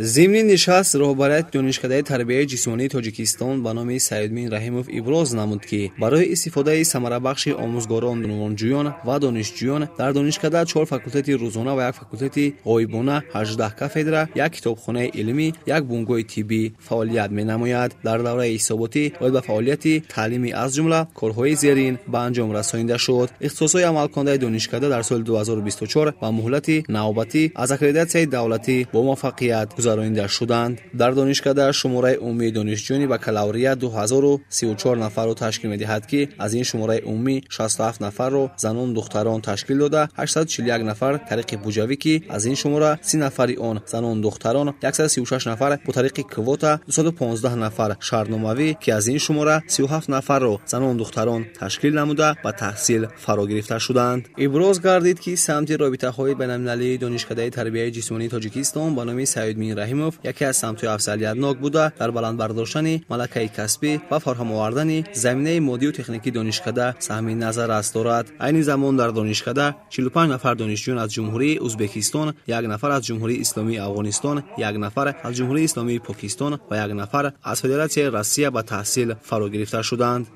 Зимни нишаст роҳбарияти Донишкадаи тарбияи ҷисмонии Тоҷикистон ба номи Саидмин Раҳимов иброз намуд, ки барои истифодаи самарабахши омӯзгорон, унвонҷӯён ва донишҷӯён дар донишкада 4 факултети рӯзона ва 1 факултети ғоибона, 18 кафедра, 1 китобхонаи илмӣ, 1 бунгоҳи тиббӣ фаъолият менамояд. Дар давраи ҳисоботӣ оид ба фаъолияти таълимӣ аз ҷумла корҳои зерин ба анҷом расонида шуд. Ихтисосҳои амалкунандаи донишкада дар соли 2024 ба муҳлати навбатӣ аз аккредитатсияи давлатӣ бо муваффақият гузаронида шуданд. Дар донишкада шумораи умумии донишҷӯёни бакалаврият 2034 нафарро ташкил медиҳад, ки аз ин шумораи умумӣ 67 нафарро занон духтарон ташкил дода, 841 нафар тариқи буҷавӣ, ки аз ин шумора 30 нафари он занон духтарон, 136 нафар бо тариқи квота, 215 нафар шартномавӣ, ки аз ин шумора 37 нафарро занон духтарон ташкил намуда ба таҳсил фаро гирифта шуданд. Иброз гардид, ки самти робитаҳои байналмилалии Донишкадаи тарбияи ҷисмонии Тоҷикистон ба номи Саидмин Раҳимов яке аз самтҳои афзалиятнок буда, дар баланд бардоштани малакаи касбӣ ва фароҳам овардани заминаи моддию техникии донишкада саҳми назаррас дорад. Айни замон дар донишкада 45 нафар донишҷӯён аз Ҷумҳурии Ӯзбекистон, 1 нафар аз Ҷумҳурии Исломии Афғонистон, 1 нафар аз Ҷумҳурии Исломии Покистон ва 1 нафар аз Федератсияи Россия ба таҳсил фаро гирифта шуданд.